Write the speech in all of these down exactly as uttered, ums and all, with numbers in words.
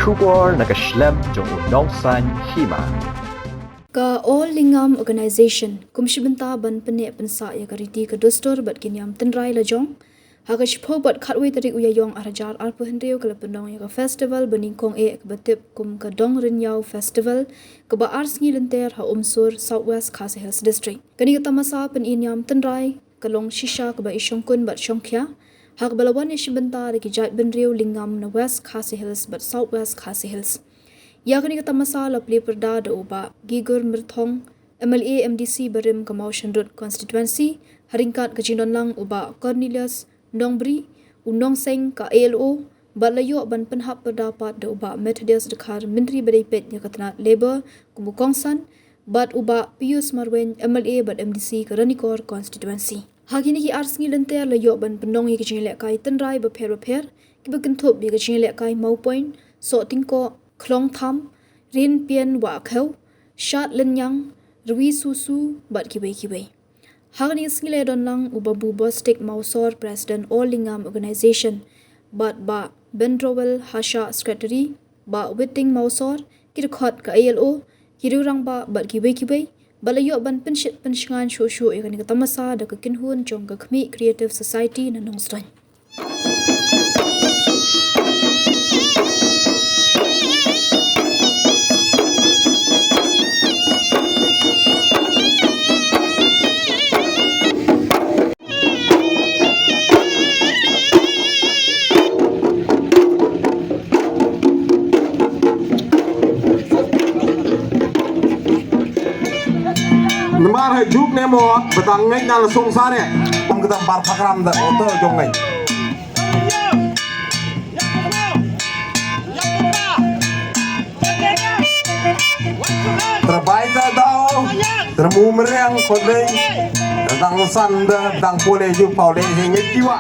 Khubor na ka shlem jong u Nongsaiñ Hima. Ka All Lyngngam Organization kum shi bynta ban pynneh pynsah ïa ka riti ka dustur bad ki niam tynrai la jong. Ha ka shiphew bad khatwei tarik u Ïaïong ar hajar arphew hynriew ka la pynlong ïa ka festival ba nyngkong eh kaba tip kum ka Dong Rynïaw Festival, kaba ar sngi lynter ha Umsur, South West Khasi Hills District. Kane ka tamasa pyni niam tynrai ka long shisha kaba i shongkun bad shongkhia, ha kaba la wan ïa shi bynta da ki jaitbynriew lyngngam na West Khasi Hills bad South West Khasi Hills. Ïa kane ka tamasa la plie pyrda da u Bah Gigur Myrthong, M L A M D C barim ka Mawshynrut constituency, ha ryngkat ka jingdon lang u Bah Cornelius Nongbri, u nongseng ka A L O, bad la ïoh ban pynhap pyrda pat da u Bah Methodius Dkhar, Myntri ba dei peit ïa ka tnat Labour kum u kongsan, bad u Bah Pius Marwein, M L A bad M D C ka Ranikor constituency. Ha kine ki ar sngi lynter la ïoh ban pynlong ïa ki jingïalehkai tynrai bapher bapher, kiba kynthup ïa ka jingïalehkai Mawpoiñ, Sohtyngkoh, Khlongtham, Rin Pien Wahkhew, Shad Lynñiang, Rwi Susu, bad kiwei kiwei. Ha kane ka sngi la don lang u Babu Bostik Mawsor, President All Lyngngam Organization, bad Bah Bendrowell Hashah, Secretary, Bah Witing Mawsor, ki dkhot ka A L O, ki riew rangbah bad kiwei kiwei, bad la ïoh ban pynshit pynshngaiñ shuh shuh ïa kane ka tamasa da ka kynhun jong ka Khmih Creative Society na Nongstoiñ. Namar ha juk ne mo ba tang ngeit na la song sare. Ong ka dang bar pakram da oto jong ngeit. Terbaik da dau, termu meriang kodeng, tang san da, tang pole ju pau le ngeit jiwa.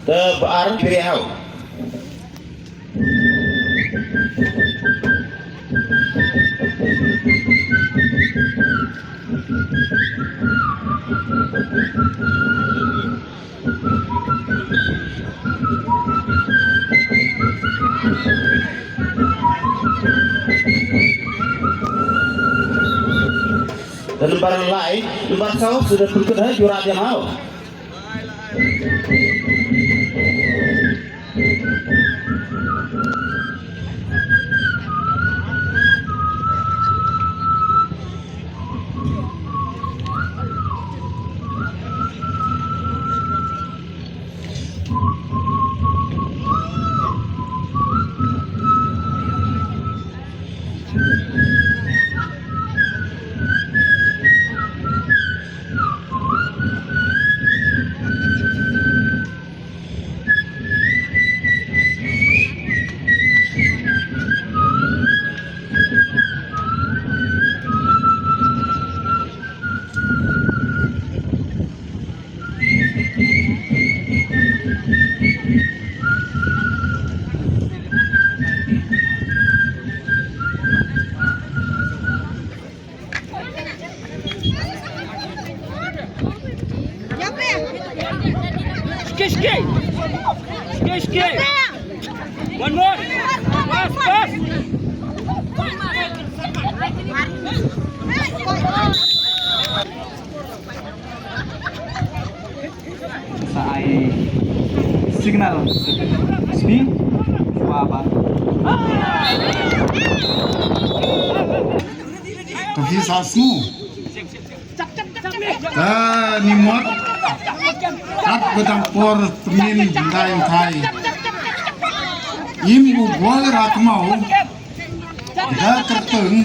Te ba ar Biriahaw. Te nambar lai, nambar saw, suda pynkut ha jura Biriahaw. Ski, ski. Ski, ski. One more. Pass, pass. Sa ai signal spi shuwa ba. Ka hi sa sngew. Ka ni mot. Kat ba dang por tymmen dai thai. Im u bol ra kmau. Da kyrteng.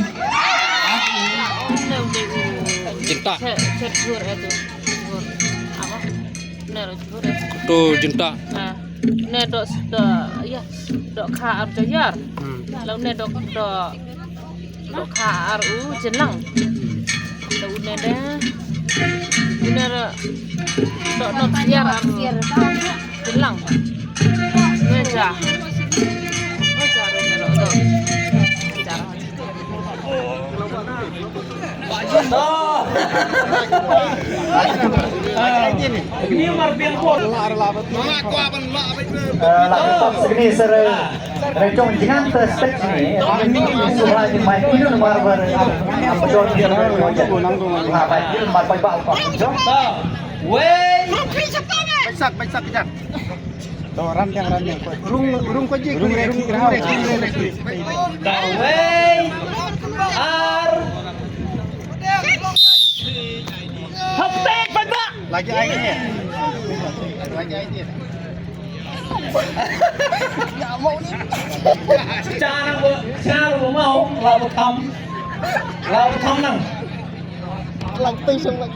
Jynta. Chet, chet gur itu. Gur. Apa? Ner gur itu. Tu jynta. Ah. Ne dok, dok, ya, dok kha ar joyar. Hmm. Lalu ne dok, dok, dok kha ar u jynlang. Lalu ne de, ne dok, dok yar ar jynlang. Ne ja. Oh, ja, ne dok, dok. Ja. Eh, la ka tap sini sere, re jong jingan te stage ni, ani ni subha ni mai kinu mar bar, am, am, jong, jong, jong, jong. La bai kinu mar bai ba, ba, jong. Wei. Baisak, baisak kejap. To, ram jang, ram jang. Rung, rung ko ji, rung rek, rung rek, rung rek. Kawei, ar. Hapte, pada. Lagi ai ni. Lagi ai ni. Cara bo, cara bo mau, lalu tam. Lalu tam nang. Lalu tam nang.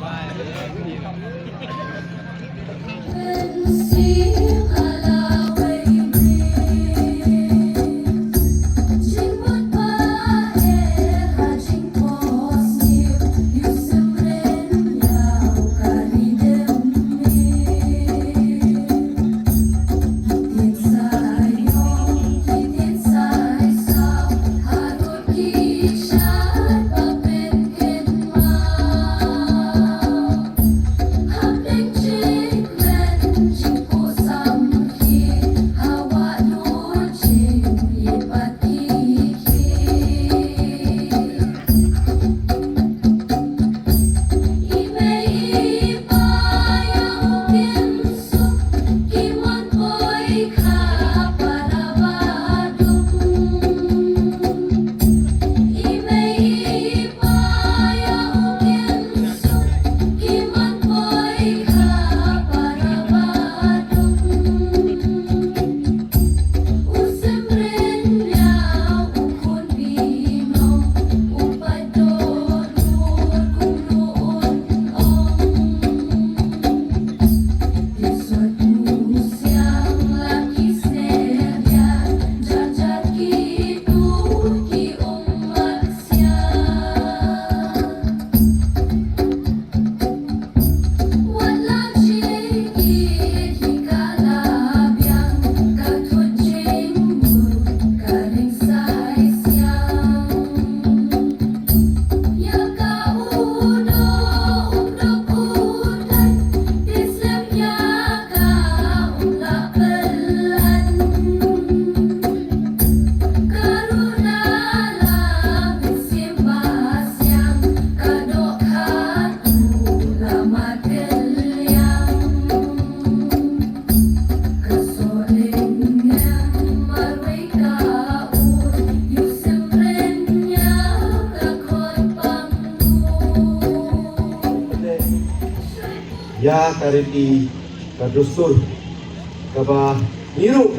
Ïa ka riti ka dustur kaba ngi ruh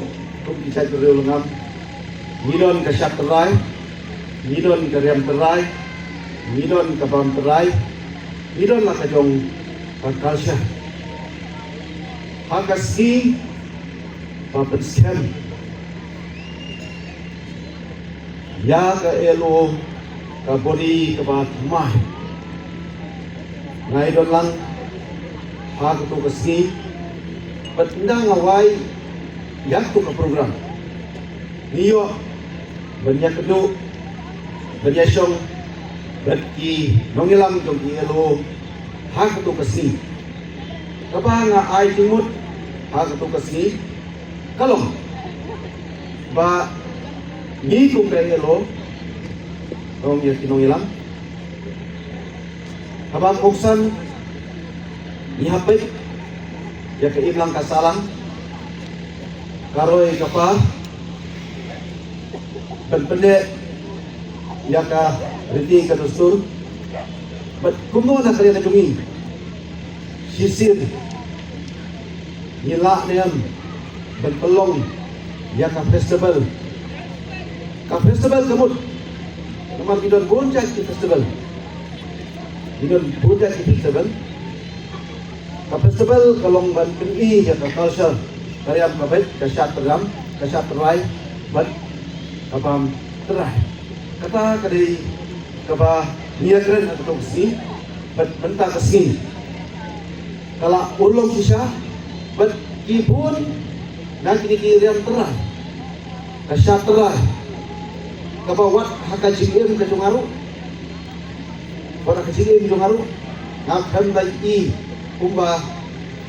kum ki jait briew lyngngam ngi don ka shad trai, ngi don ka riam trai, ngi don ka bam trai, ngi don la ka jong ka culture. Ha ka sngi ba pynskhem ïa ka L O ka body kaba thymmai. Nga ïadon lang ha kato ka sngi bad ynda nga wai ïa kato ka program, ngi ïoh ban ïakynduh ban ïashong bad ki nongïalam jong ki L O ha kato ka sngi. Kaba nga ai jingmut ha kato ka sngi ka long ba ngi kum ka L O, ong ïa ki nongïalam, kaba kongsan ngi hap peit ïa ka imlang ka sahlang, ka roi ka par, ban pyndep ïa ka riti ka dustur. Bad kumno na ka liang ka jong ngi, shisien ngi lah ne em ban pynlong ïa ka festival? Ka festival ka mut, namar ngi don bun jait ki festival, ngi don bun jait ki festival. Ka festival ka long ban pyni ïa ka culture, ka riam ka beit, ka shad trai, ka shad trai bad ka bam trai. Kata ka dei kaba ngi ïakren ha kato ka sngi bad mynta ka sngi ka la urlong shisha bad ki bun na kine ki riam trai, ka shad trai kaba wat ha ka jingim ka jong nga ruh, wat ha ka jingim jong nga ruh nga khlem da i kumba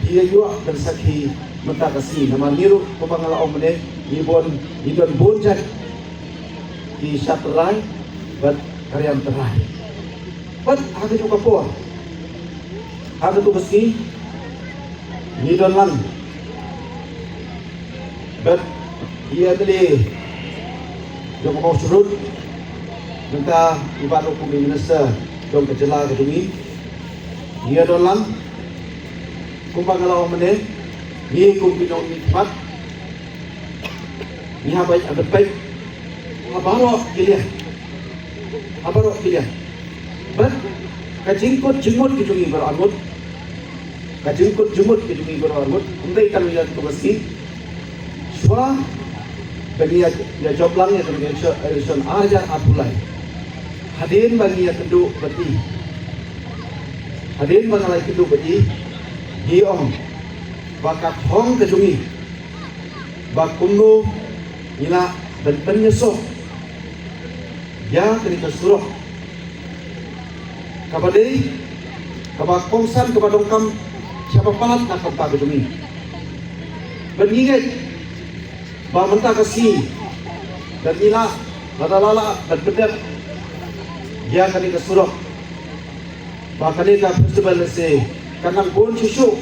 ki ïa ïoh ban sakhi mynta ka sngi. Namar ngi ruh kumba nga la ong mynne, ngi bun, ngi don bun jait ki shad trai bad ka riam trai. Bad ha kajuh ka por, ha kato ka sngi ngi don lang bad i M L A jong ka Mawshynrut, mynta i Bah Dkhar kum i minister jong ka jylla ka jong ngi. Ngi ïadon lang kumba nga la ong mynne, ngi kum ki nongmihkhmat ngi hap ban peit ha baroh ki liang, ha baroh ki liang. Bad ka jingkut jingmut ka jong ngi baroh arngut, ka jingkut jingmut ka jong ngi baroh arngut, ym dei tang ïa kato ka sngi. Shuwa ba ngi ïa, ïa jop lang ïa ka election, election ar hajar arphew lai, hadien ba ngi ïakynduh bad i, hadien ba nga la ïakynduh bad i, i ong ba ka thong ka jong ngi ba kumno ngi lah ban pynïasoh ïa kane ka surok kaba dei kaba kongsan, kaba donkam shaba palat na ka bynta ka jong ngi. Bad ngi ngeit ba mynta ka sngi lada ngi lah, lada la lah ban pyndep ïa kane ka surok, ba kane ka festival lehse kan nang bun shuh shuh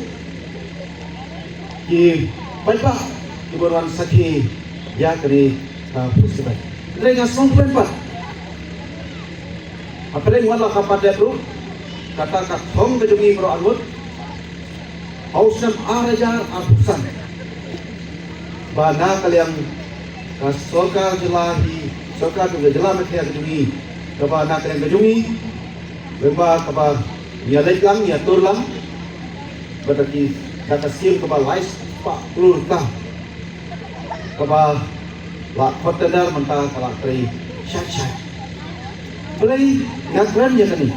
ki paidbah kiba wan sakhi ïa kane ka festival. Hynrei nga sngewkmen pat, hapdeng wat la ka pandemic ruh, kata ka thong ka jong ngi baroh arngut ha u snem ar hajar arphew san, ba na ka liang ka sorkar jylla hi, sorkar jong ka jylla Meghalaya ka jong ngi, kaba na ka liang ka jong ngi, lyngba kaba ngi ïa leit lang, ngi ïa tur lang bad da ki, da ka skim kaba lai spah klur ka, kaba la khot tender, mynta ka la trei shai shai. Balei nga kren ïa kane?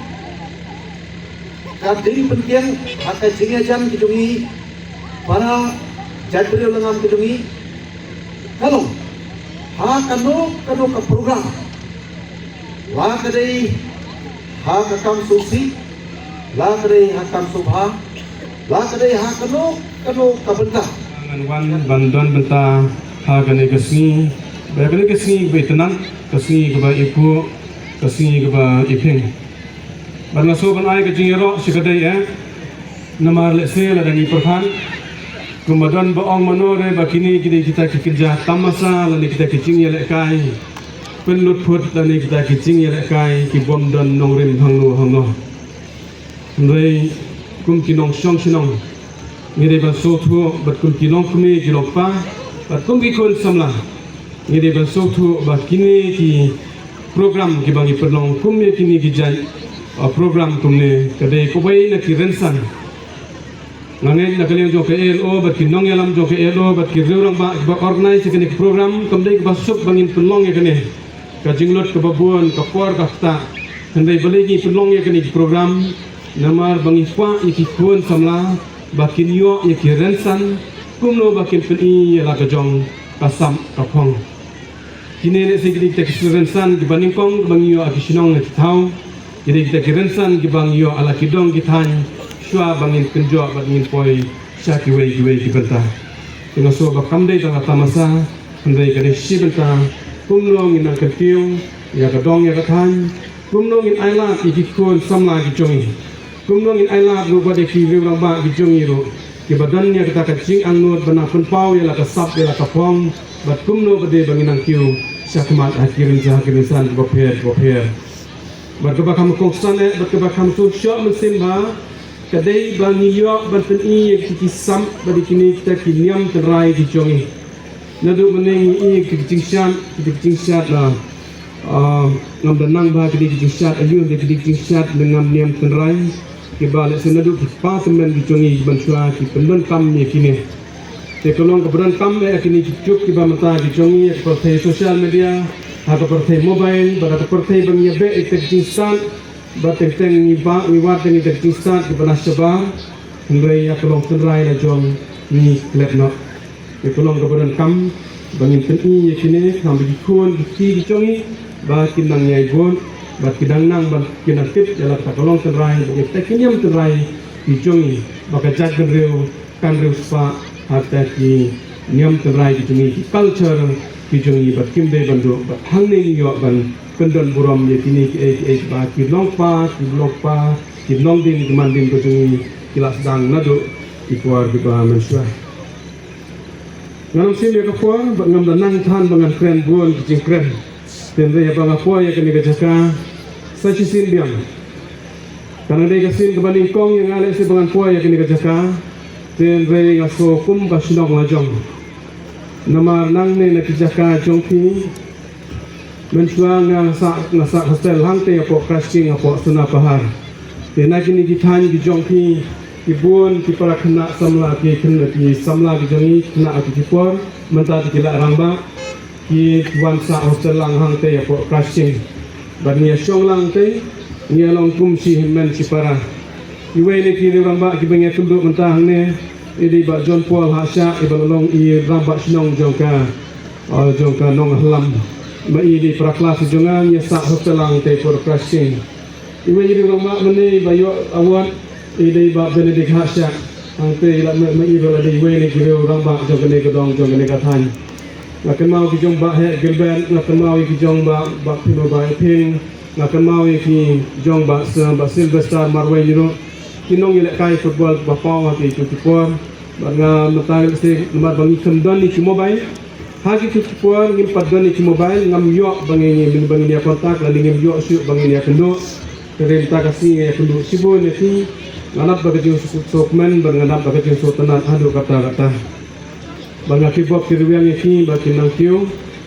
Ka dei pyntieng ha ka jingïajan ka jong ngi para jaitbynriew lyngngam ka jong ngi ka long ha kano kano ka program, la ka dei ha ka kam sngewsih, la ka dei ha kam sngewbha, la ka dei ha kano kano ka bynta. Ngan wan ban don bynta ha kane ka sngi, ba kane ka sngi kaba itynnad, ka sngi kaba iphuh, ka sngi kaba iphieng. Bad nga sngewbha ban ai ka jingïaroh sha ka dei eh. Namar lehse lada ngi pyrkhat kumba don ba ong mano re ba kine ki dei kita ki kynja tamasa lane kita ki jingïalehkai pynlut phut lane kita ki jingïalehkai ki bym don nongrim hangno hangno. Hynrei kum ki nongshong shnong Ngi dei ban sngewthuh bad kum ki longkmie ki longkpa bad kum ki khun samla, ngi dei ban sngewthuh ba kine ki program kiba ngi pynlong kum ïa kine ki jait, uh, program kumne ka dei kawei na ki rynsan. Nga ngeit na ka liang jong ka A L O bad ki nongïalam jong ka A L O bad ki riew rangbah kiba organise ïa kane ka program kam dei kaba suk ba ngin pynlong ïa kane. Ka jinglut kaba bun, ka por ka ktah. Hynrei balei ngi pynlong ïa kane ka program? Namar ba ngi kwah ïa ki khun samla ba kin ïoh ïa ki rynsan kumno ba kin pyni ïa la ka jong ka sap ka phong. Kine lehse ki dei kita ki rynsan kiba nyngkong kiba ngi ïoh ha ki shnong ha ki thaw. Ki dei kita ki rynsan kiba ngi ïoh ha la ki dong ki thaiñ shuwa ba ngin kynjoh bad ngin poi sha kiwei kiwei ki bynta. Te nga sngew ba kam dei tang la tamasa, hynrei ka dei shi bynta kumno ngin nang kyntiew ïa ka dong ïa ka thaiñ, kumno ngin ailad ïa ki khun samla ki jong ngi. Kumno ngin ailad ruh bad ïa ki riew rangbah ki jong ngi ruh kiba don ïa kata ka jingangnud ban nang pynpaw ïa la ka sap ïa la ka phong, bad kumno ba dei ba ngin nang kiew shakhmat ha ki rynsan ha ki rynsan kiba pher kiba pher. Bad kaba kham kongsan eh bad kaba kham sngewshoh mynsiem bha ka dei ba ngi ïoh ban pyni ïa ki ki sap bad ïa kine kita ki niam tynrai ki jong ngi. Naduh mynne ngi ïohi ïa ki jingshad, ki jingshad la, ah, ngam da nang ba ki dei ki jingshad aïu, ki dei ki jingshad na ngam niam tynrai. Kiba lehse naduh ki kpa tymmen ki jong ngi ban shuwa ki pyndonkam ïa kine. Te ka long kaba donkam eh ha kine ki juk kiba mynta ki jong ngi ha ka pyrthei social media, ha ka pyrthei mobile, bad ha ka pyrthei ba ngi ïa beh ïa ki jingstad, bad teng teng ngi ba ngi wad ïa ki jingstad kiba na shabar. Hynrei ïa ka long tynrai la jong ngi klet noh. Ïa ka long kaba donkam ba ngin pyni ïa kine, khnang ba ki khun ki kti ki jong ngi ba kin nang ïai bud, ba kin nang nang, ba kin nang tip ïa la kata ka long tynrai, ba ïa kata ki niam tynrai ki jong ngi, ba ka jaitbynriew kan riewspah ha kata ki niam tynrai ki jong ngi, ki culture ki jong ngi, bad kim dei ban duh, bad hangne ngi ïoh ban pyndon burom ïa kine kiei kiei ba ki longpa, ki longpa, ki longdien, ki mandien ka jong ngi ki la sdang naduh ki por kiba mynshuwa. Ngan ym shim ïa ka por bad ngam da nang than ba ngan kren bun ki jingkren. Hynrei haba nga poi ïa kane ka jaka sa shisien biang. Ka nang dei ka sien kaba nyngkong ïa nga lehse ba ngan poi ïa kane ka jaka. Hynrei nga sngew kum ka shnong la jong. Namar nangne na ki jaka jong phi, mynshuwa nga sah, nga sah hostel hangtei hapoh Khrasjing, hapoh Sonapahar. Te na kine ki thaiñ ki jong phi, ki bun ki para khynnah samla, ki khynnah ki samla ki jong ngi, khynnah ha ki por mynta te ki la rangbah, ki wan sah hostel lang hangtei hapoh Khrasjing. Bad ngi ïa shong lang te, ngi ïa long kum shi hynmen shi para. Iwei na ki riew rangbah kiba ngi ïakynduh mynta hangne, i dei Bah John Paul Hashah, iba la long i rangbah shnong jong ka, ah, jong ka Nonghlam. Ma i dei para klas jong nga, ngi ïa sah hostel lang te hapoh Khrasjing. Iwei i riew rangbah mynne ba ïoh award i dei Bah Benedict Hashah. Hangtei i la mih, ma i ba la dei iwei na ki riew rangbah jong kane ka dong, jong kane ka thaiñ. Nga kynmaw ki jong Bah Heh Gilbert, nga kynmaw ki jong Bah, Bah Philo, Bah Ipin, nga kynmaw ki jong Bah, Bah Sylvester Marwein ruh. Ki nongïalehkai football ba paw ha kito ki por. Bad nga mynta lehse namar ba ngi khlem don ïa ki mobile. Ha kito ki por ngim pat don ïa ki mobile, ngam ïoh ba ngin, ba ngin ïa contact lane ngim ïoh shuh ba ngin ïakynduh. Te mynta ka sngi nga ïakynduh shibun ïa phi. Nga lap ba ka jingsngewkmen bad nga lap ba ka jingsngewtynnat haduh katta katta. Ba nga kyrpad ki rwiang ïa phi ba kin nang kiew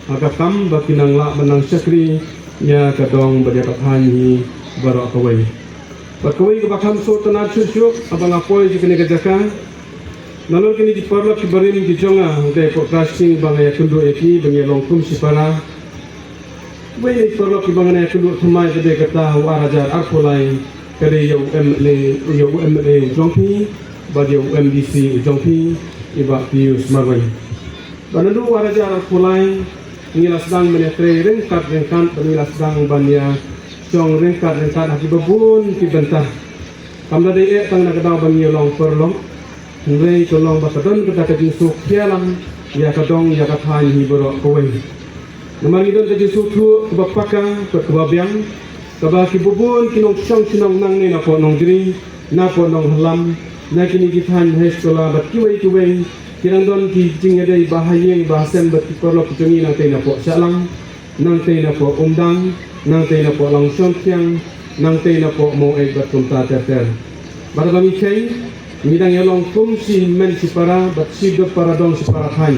ha ka kam, ba kin nang lah ban nang shakri ïa ka dong bad ïa ka thaiñ hi baroh kawei. Bad kawei kaba kham sngewtynnat shuh shuh haba nga poi sha kane ka jaka. Nalor kine ki paralok ki barim ki jong nga, hangtei hapoh Khrasjing ba nga ïakynduh ïa ki ba ngi ïa long kum shi para. Wei na ki paralok kiba nga ïakynduh thymmai ka dei kata u ar hajar arphew lai, ka dei ïa u M L A, ïa u M L A u jong phi bad ïa u M D C u jong phi, i Bah Pius Marwein. Bad naduh u ar hajar arphew lai ngi la sdang ban ïatrei ryngkat ryngkat, bad ngi la sdang ban ïa shong ryngkat ryngkat ha kiba bun ki bynta. Kam da dei eh tang na ka daw ba ngi ïa long paralok, hynrei ka long ba ka don kata ka jingsngewkhia lang ïa ka dong ïa ka thaiñ hi baroh kawei. Namar ngi don ka jingsngewthuh kaba paka bad kaba biang, kaba kiba bun ki nongshong shnong nangne napoh Nongjri, napoh Nonghlam, na kine ki thaiñ Haiskulah bad kiwei kiwei, ki dang don ki jingïadei ba ha ïing ba ha sem bad ki paralok ki jong ngi nangtei napoh Shahlang, nangtei napoh Umdang, nangtei napoh Langshongthiang, nangtei napoh Maweit bad kumta ter ter. Bad haba ngi kheiñ, Ngi dang ïa long kum shi hynmen shi para bad shi dep para dong shi para thaiñ.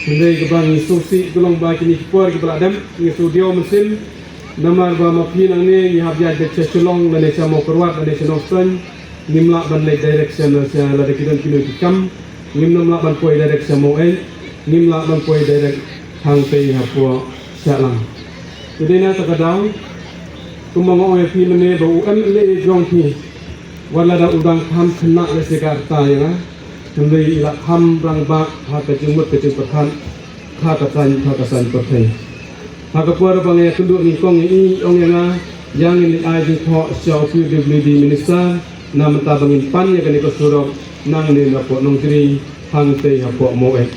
Hynrei kaba ngi sngewsih ka long ba kine ki por kiba la dep ngi shu diaw mynsiem. Namar ba ma phi nangne ngi hap ïaid beit sha Shillong lane sha Mawkyrwat lane sha Nongstoiñ. Ngim lah ban leit direct sha, sha lada ki don kino ki kam. Ngim nym lah ban poi direct sha Maweit. Ngim lah ban poi direct hangtei hapoh Shillong. Te dei na kata ka daw kumba nga ong ïa phi mynne ba u M L A jong phi, wat lada u dang kham khynnah lehse ka rta ïa nga, hynrei i la kham rangbah ha ka jingmut ka jingpyrkhat ha ka thaiñ ha ka saiñ pyrthei. Ha ka por ba nga ïakynduh nyngkong ïa i, i ong ïa nga, ïa ngin leit ai jingthoh sha u P W D minister na mynta ba ngin pan ïa kane ka surok nangne napoh Nongjri hangtei hapoh Maweit.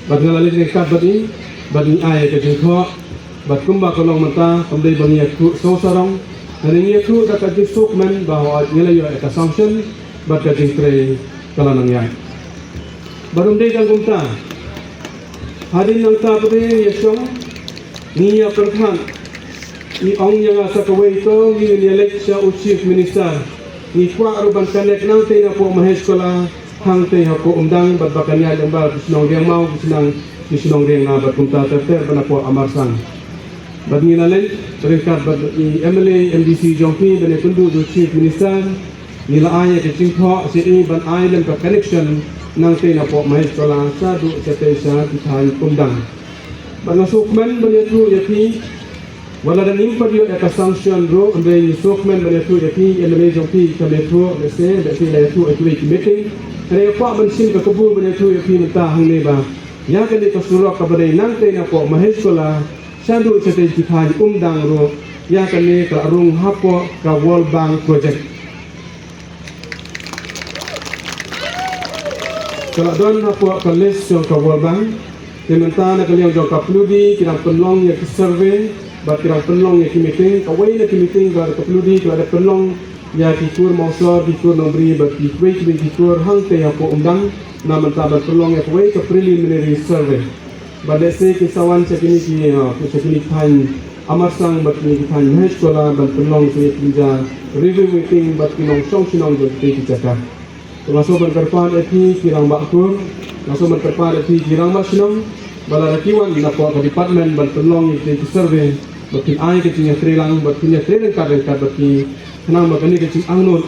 Bad nga la leit ryngkat bad i, bad ngi ai ïa ka jingthoh. Bad kumba ka long mynta kam dei ba ngi ïathuh sngewsarong, hynrei ngi ïathuh da ka jingsngewkmen ba hooid ngi la ïoh ïa ka sanction bad ka jingtrei ka la nang ïaid. Bad um dei tang kumta, hadien nangta pat ngi ïashong, ngi ïapyrkhat, i ong ïa nga sa kawei to ngin ïaleit sha u Chief Minister. Ngi kwah ruh ban connect nangtei napoh Mahesh Khola hangtei hapoh Umdang bad ba kan ïaid lyngba ki shnong Riangmaw, ki shnong, ki shnong Riangna bad kumta ter ter ban napoh Amarsang. Bad ngi la leit ryngkat bad i M L A M D C jong phi ban ïakynduh u Chief Minister. Ngi la ai ïa ka jingthoh sha i ban ai lem ka connection nangtei napoh Mahesh Khola shaduh shatei sha ki thaiñ Umdang. Bad nga sngewkmen ban ïathuh ïa phi, wat lada ngim pat ïoh ïa ka sanction ruh, hynrei ngi sngewkmen ban ïathuh ïa phi, ïa lade jong phi kam ïathuh, lehse, lehse la ïathuh ïa kiwei ki meeting. Hynrei nga kwah ban shim ka kabu ban ïathuh ïa phi mynta hangne ba ïa kane ka surok kaba dei nangtei napoh Mahesh Khola shaduh shatei ki thaiñ Umdang ruh, ïa kane ka la rung hapoh ka World Bank project. Ka la don hapoh ka list jong ka World Bank. Te mynta na ka liang jong ka Ploody ki dang pynlong ïa ki survey bad ki dang pynlong ïa ki meeting. Kawei na ki meeting ba ka Ploody ka la dep pynlong ïa ki kur Mawsor, ki kur Nongbri bad kiwei kiwei ki kur hangtei hapoh Umdang. Na mynta ban pynlong ïa kawei ka preliminary survey. Bad lehse kin sa wan sha kine ki, uh, sha kine ki thaiñ Amarsang bad kine ki thaiñ Mahesh Khola ban pynlong sha kine ki review meeting bad ki nongshong shnong jong kine ki jaka. Te nga sngewbha ban kyrpad ïa phi ki rangbah kur, nga sngewbha ban kyrpad ïa phi ki rangbah shnong, ba lada ki wan napoh ka department ban pynlong ïa kine ki survey, ba phin ai ka jingïatreilang, ba phin ïatrei ryngkat ryngkat bad ki, khnang ba kane ka jingangnud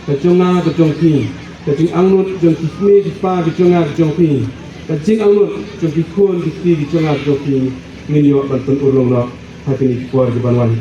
ka jong nga ka jong phi, ka jingangnud jong ki kmie ki kpa ka jong nga ka jong phi, ka jingangnud jong ki khun ki kti ka jong nga ka jong phi, ngin ïoh ban pynurlong noh ha kine ki por ki ban wan.